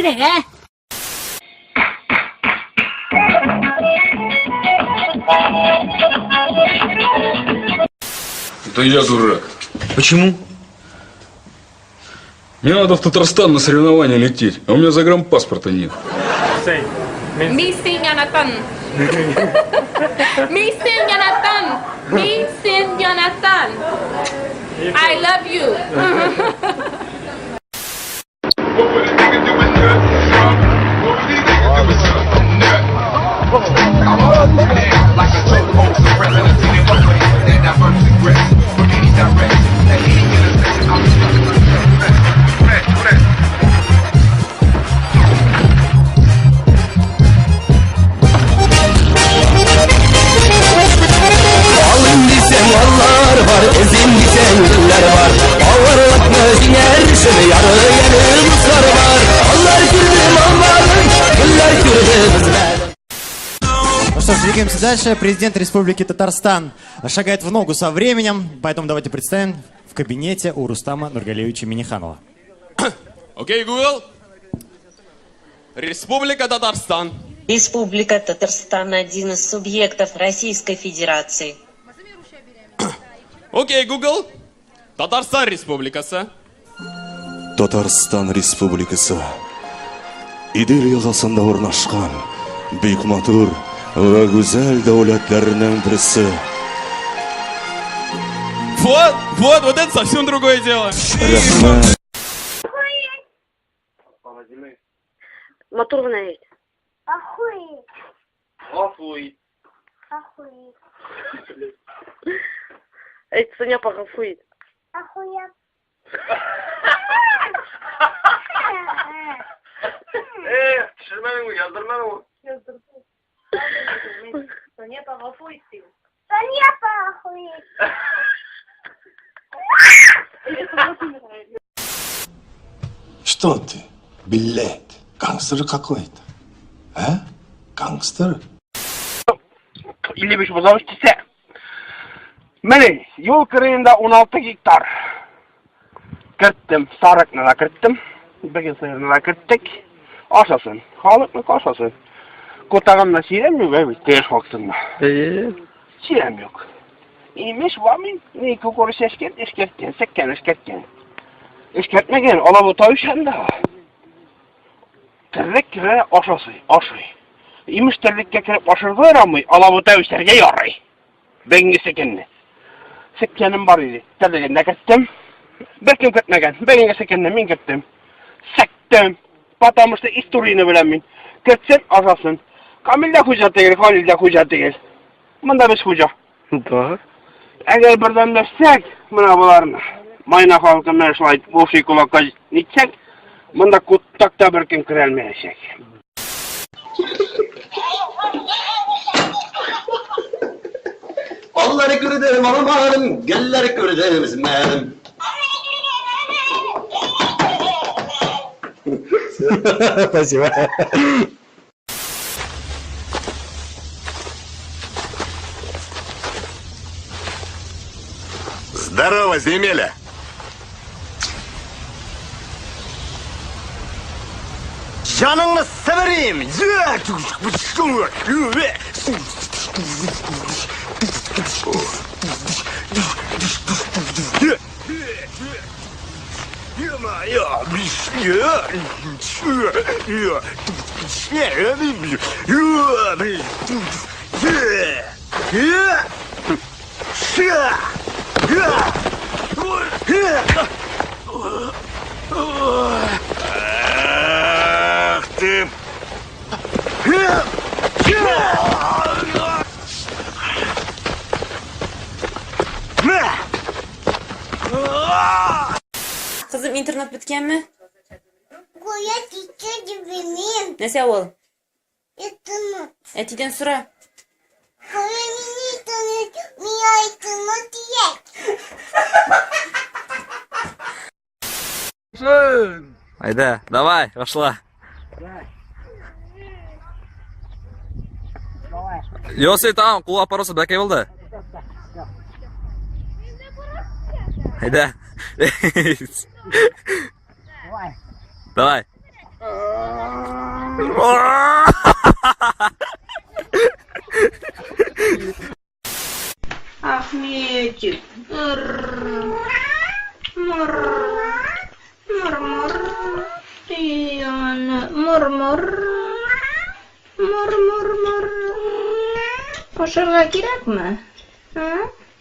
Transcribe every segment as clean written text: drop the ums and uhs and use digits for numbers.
Керә. Это я дурак. Почему? Мне надо в Татарстан на соревнования лететь, а у меня загранпаспорта нет. Мин яратам. Мин яратам. Мин яратам. I love you. Алыйм дисәң аллар бар, эзим дисәң гөлләр бар. Авырлыкны җиңәр өчен яры әле дуслар бар. Аллар күрдем алмадым, гөлләр күрдем үзләрен. Ну что ж, двигаемся дальше. Президент Республики Татарстан шагает в ногу со временем, поэтому давайте представим в кабинете у Рустама Нургалиевича Миниханова. Окей, Google. Республика Татарстан. Республика Татарстан один из субъектов Российской Федерации. Окей, Google. Татарстан Республикасы. Татарстан Республикасы Идел елгасында урнашкан бик матур вә гүзәл дәүләтләрнең берсе. Вот, вот, вот это совсем другое дело. Рәхмәт. Матур гына әйт. Әйт, Соня апа гафу ит. Что ты, блядь, гангстер какой-то? А? Гангстер? 55 бозау үстерсә. Менә юл кырыенда 16 гектар. Керттем, сарыкны да керттем, бөген сыерны да керттек. Ашасын, халыкны ашасын. Котагымда чирәм юк, әби, теш вакытында. Чирәм юк. Имеш, вамин, ни кукуруз эшкәрт, эшкәрткән, сәккән, эшкәрткән. Эшкәртмәгән, алабута өшәндә. Терлек керә, ашасы, ашый. Имеш терлеккә кереп ашырга ярамый, алабута үсәргә ярый. Бүгенге секенне. Секкәнем бар иде. Терлеген дә керттем. Беркем кертмәгән. Бүгенге секенне мин керттем. Сектем. Потому что историяне беләм мин. Кертсен, ашасын. Камил дә хуҗа түгел, Халил дә хуҗа түгел. Монда без хуҗа. Да. Әгәр бердәмләшсәк, менә боларны, майна халкы менә шулай бушый кулакка нитсәк, монда куттак та беркем керә алмаячак. Аллар күрдем, алмадым, гөлләр күрдем, үзмәдем. Спасибо. Здорово, земеля! Җаныңны сыбырыйм. Ах ты! Кызым, интернет беткәнме? Гуя китте дибемин. Нәрсә ул? Интернет. Әтидән сора. Гуя мин интернет, миңа интернет кирәк. Айда, давай, пошла. Йоси там, кул апарасы бәкәй булды. Айда. Давай. Ахметик. Мур. Мур-мур. Мур-мур. Мур-мур-мур. Ашарга кирәкме?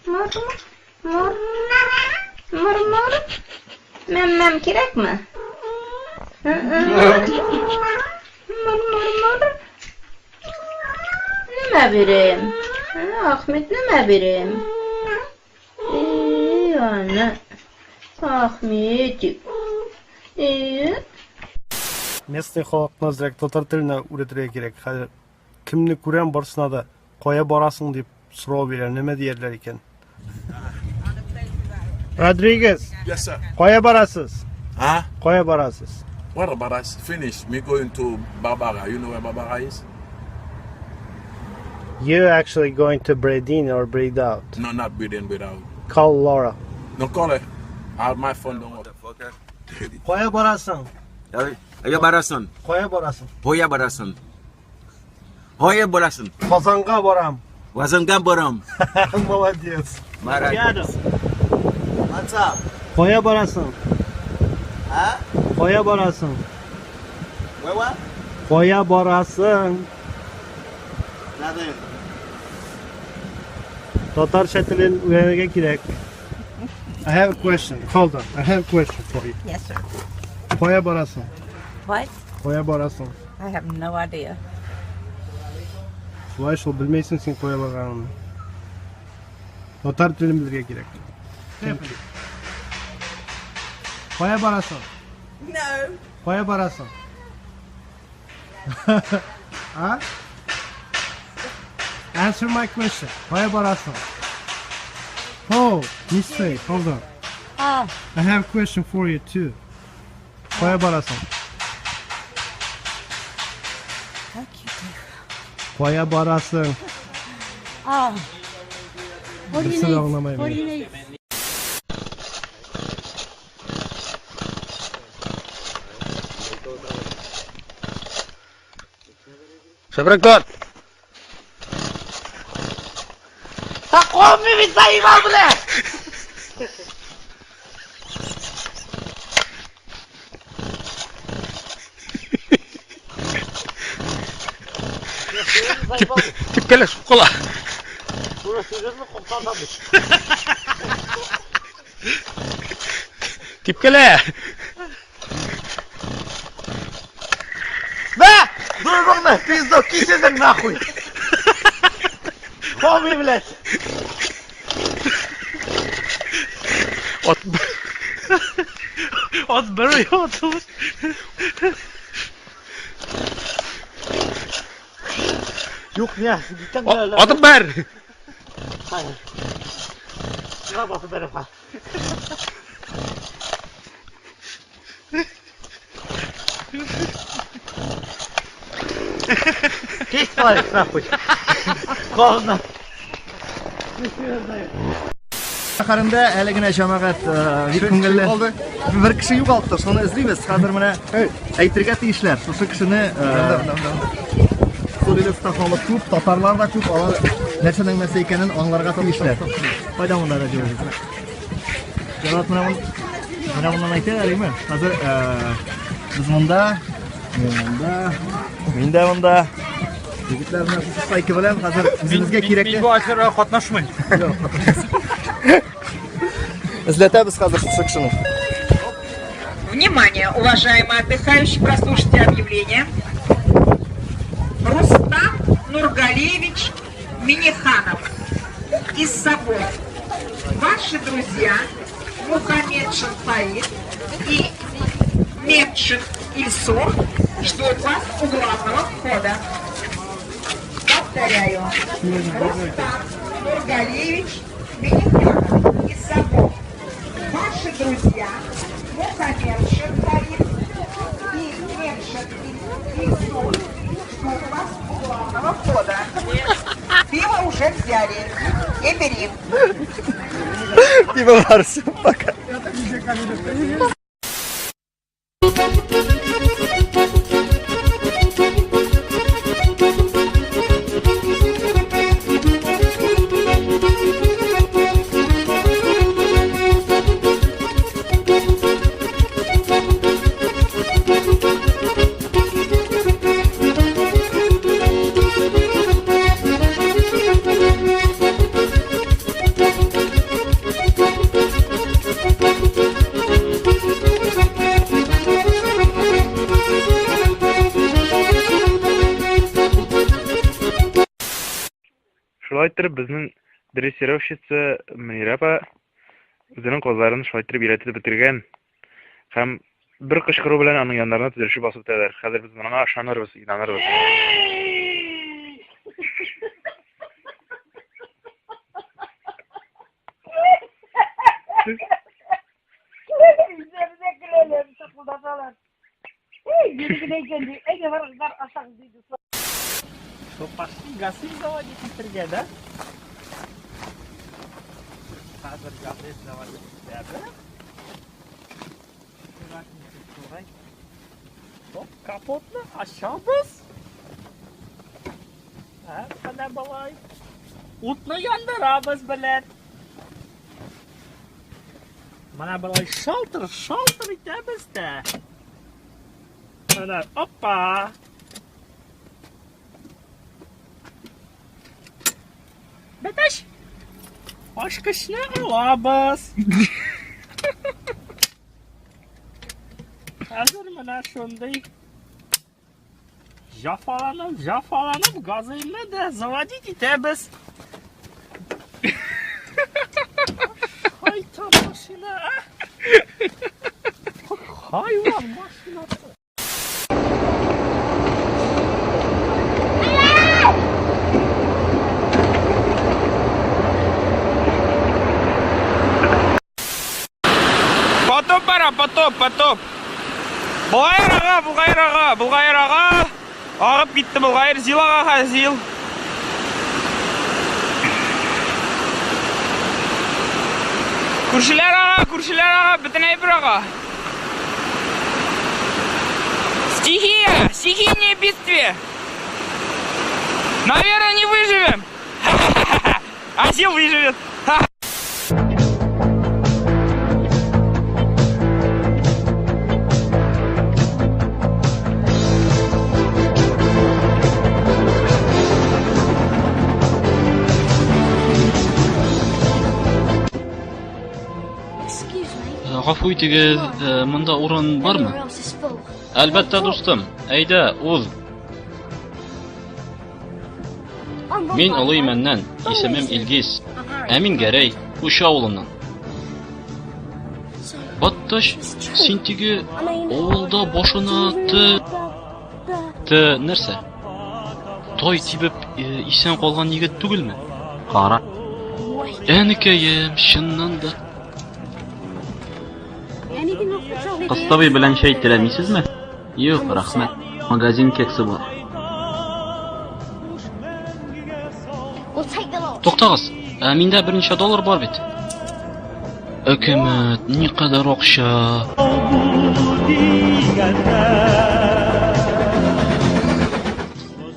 Мур-мур. Мур. Мур-мур. Мәм-мәм кирәкме? Мур-мур-мур. Нимә бирәм? Ахмет, нимә бирәм? И, аны. Ахметик. И. Местный халыкны әзрәк татар теленә үрәтергә кирәк. Хәзер кемне күрәм, барысына да кая барасың дип сорау бирәм. Нәмә диярләр икән? Родригес. Yes, sir. Кая барасыз? А? Кая барасыз? What about us? Finish. Me going to Barbara. You know where Barbara is? You actually going to Bredin or Breed out? No, not breathe in, breathe out. Call Laura. No, call her. I have my phone don't work. Кая барасың? Кая барасың? Кая барасың? Кая барасың? Кая барасың? Казанга барам. Казанга барам. Молодец. Молодец. What's up? Кая барасың? А? Кая барасың? Where what? Кая барасың? Nothing. Татарча телен өйрәнергә кирәк. I have a question. Hold on. I have a question for you. Yes, sir. Кая барасың? What? Кая барасың? I have no idea. Шулай шул белмәйсең син кая барганыңны. Татар телен белергә кирәк. Thank you. Кая барасың? No. Кая барасың? А? Answer my question. Кая барасың? Oh, Miss Faye, hold on. Ah, I have a question for you too. Кая барасың? fuck you too. Кая барасың? Ah. What do you Берсе дә need? аңламый What do мине. you need? Шәбрәк тот! Такой ведь заебал, блядь! Типкәлә, шуып кала. Типкәлә! На! Дурбаңны, пизду, кисесең нахуй! Хоми, блядь! Ат Ат бер атылыр. Юк, не, киткән дә Атып бәр! Сиңа басып бәрәм, ха. Кис человек, нахуй! Холодно. Шәһәрендә әле генә җәмәгать бик күңелле. Бер кеше югалттык, шуны эзлибез. Хәзер менә әйтергә тиешләр. Шушы кешене Сурилевта халык күп, татарлар да күп, алар нәрсәнең нәрсә икәнен аңларга тиешләр. Кайда монда радио? Җәмәгать менә мон менә моннан әйтәләр, әйме? Хәзер без монда, мин монда, мин дә монда. Егетләр менә шушы стайка белән хәзер үзебезгә кирәкле. Мин бу аферага катнашмыйм. Эзләтәбез хәзер шушы кешене. Внимание, уважаемые отдыхающие, прослушайте объявление. Рустам Нургалиевич Миниханов из Сабов. Ваши друзья Мухаммедшин Фаид и Метшин Ильсур ждут вас у главного входа. Повторяю, Рустам Нургалиевич Миниханов из Сабов. Ваши друзья Мухаммедшин Фаид и Метшин Ильсур ждут вас у главного входа. Пиво уже взяли. И бери. Пиво бар, всё, пока. Шулай иттереп, безнең дрессировщица Мөнирә апа үзенең казларын шулай иттереп өйрәтеп бетергән. Һәм бер кычкыру белән аның яннарына төзелешеп басып үтәләр. Хәзер без моңа ышанырбыз, инанырбыз. Үзләренә көләләр, шакылдашалар. Эй, йөри генә икән ди. Әйдә барыгызлар, ашагыз ди дуслар. Что, пошли газель заводить итәргә, да? Хәзер газель заводить итәбез. Шулай. Хоп, капотны ачабыз. Ә, менә болай. Утны яндырабыз белән. Менә болай шалтыр-шалтыр итәбез дә. Менә, опа! Бәтәш! Ачкычны алабыз. Хәзер менә шундый Җафаланып, җафаланып газыйны да заводить итәбез. Хайта машина, а? Хайван машинасы. Потоп бара, потоп, потоп. Болгайыр ага, Болгайыр ага, Болгайыр ага. Агып китте Болгайыр, Зил ага, Зил. Күршеләр ага, күршеләр ага, бөтен әйбер ага. Стихия, стихийное бедствие. Наверное, не выживем. Азил выживет. Гафу итегез, э, монда урын бармы? Әлбәттә, дустым. Әйдә, уз. Мин Олы Имәннән, исемем Илгиз. Ә мин Гәрәй, Пучы авылыннан. Батташ, син теге авылда башына т... Т нәрсә? Тай тибеп э, исән калган егет түгелме? Кара. Әнекәем, чыннан да. Кыстыбый белән чәй теләмисезме? Юк, рәхмәт. Магазин кексы бар. Туктагыз, ә миндә берничә доллар бар бит. Әкәмәт, никадәр акча.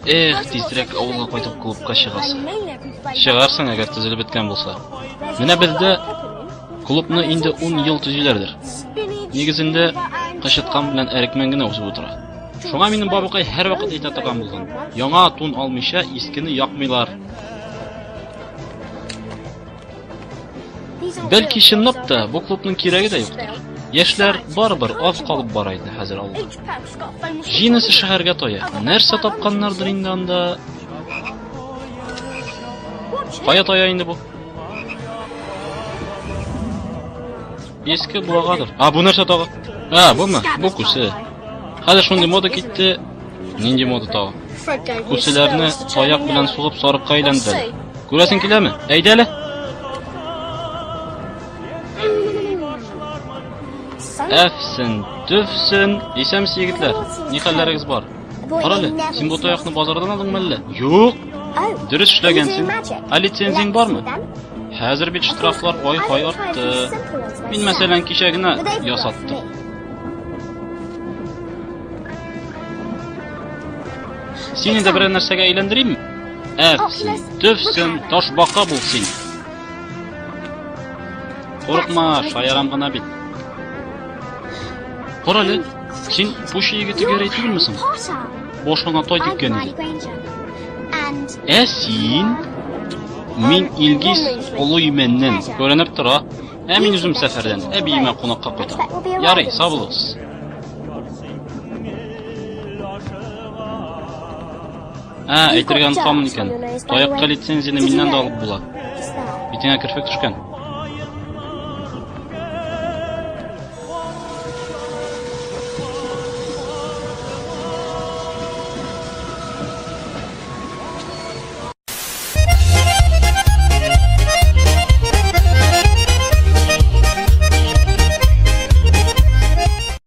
Эх, тизрәк авылга кайтып клубка чыгасы. Чыгарсың, әгәр төзелеп беткән булса. Менә бездә клубны инде 10 ел төзиләрдер. Нигезендә кычыткан белән әрекмән генә үсеп утыра. Шуңа минем бабакай һәрвакыт әйтә торган булган. Яңа тун алмыйча искене якмыйлар. Бәлки чынлап та бу клубның кирәге дә юктыр. Яшьләр барыбер аз калып бара иде хәзер авылда. Җыенысы шәһәргә тая. Нәрсә тапканнардыр инде анда? Кая тая инде бу? Иске буагадыр. А, бу нәрсә тагы? А, бумы? Бу күсе. Хәзер шундый мода китте. Нинди мода тагы? Күселәрне таяк белән сугып сарыкка әйләндерәләр. Күрәсең киләме? Әйдә әле. Әфсен, төфсен. Исәнмесез, егетләр. Ни хәлләрегез бар? Кара әле, син бу таякны базардан алдыңмы әллә? Юк. Дөрес эшләгәнсең. Ә лицензияң бармы? Хәзер бит штрафлар ай-һай артты. Мин, мәсәлән, кичә генә ясаттым. Сине дә берәр нәрсәгә әйләндеримме? Әфсен, төфсен, ташбака бул син. Курыкма, шаярам гына бит. Кара әле, син Пуща егете Гәрәй түгелме соң? Башыңа тай типкән иде. Ә син? Мин Илгиз Олы Имәннән, күренеп тора. Ә мин үзем сәфәрдән, әбиемә кунакка кайтам. Ярый, сау булыгыз. Ә, әйтергә онытканмын икән. Таякка лицензияне миннән дә алып була. Битеңә керфек төшкән.